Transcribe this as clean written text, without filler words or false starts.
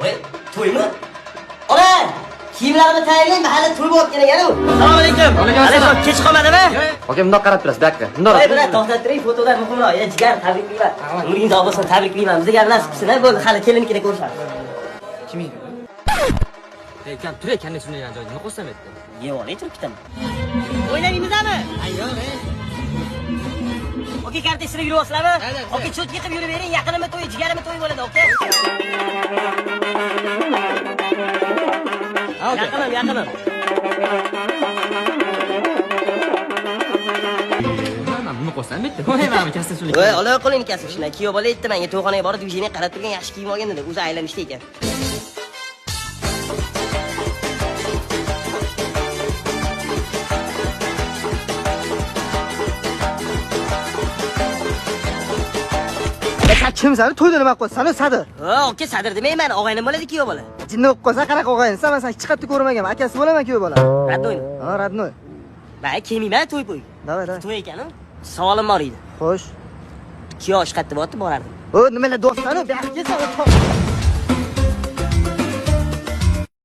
Voy, to'ymi? Ola, kiyimlarimni tayyorlang, mahalla to'y bo'lib ekan u. Assalomu alaykum. Alaykum, kech qolmadimi? Aka, bundoq qarab turasiz, bu yoqqa. Bundoq. Voy, bilan to'xtab turing, fotodan muhimroq. Ya jigar, tabriklayman. Umringiz uzoq bo'lsin, tabriklayman. Bizga nasib qilsin, bo'ldi, hali kelinnikida ko'rishamiz. Kim edi? Ey, ukam, tur ekan, shunday joyda nima qo'ysam etdi? Yeb olay turib ketaman. O'ynaymizmi? Ay, yo'q, ey. Okey, karta ishlab yuryapsizlarmi? Okey, cho'tga qilib yuravering, yaqinimni to'yi, jigarimni to'yi bo'ladi, okey? Yaqinim, yaqinim. Men buni qo'ysam bitta. Voy, mana kasda shuni. Voy, ola qo'lingni kasib shundan. Kuyov bola aytdi menga to'yxonaga borib, движение qarab turgan yaxshi kiyim olgan dedi. O'zi aylanishda ekan. Sen kimsan? To'yda nima qilyapsan, Sadir? Ha, okey, Sadir demayman, og'aynim bo'ladi kuyov bola. Jinni bo'lib qolsa qanaqa og'aynisan? Men seni hech qayerda ko'rmaganman. Akasi bo'laman kuyov bola. Родной. Ha, родной. Men kelmayman to'y po'y. Давай, давай. To'y ekan-u. Savolim bor edi. Xo'sh. Kuyov ish qayerda bo'lyapti, borardim. O, nimalar do'stsan? Bu yoqqa kelsan.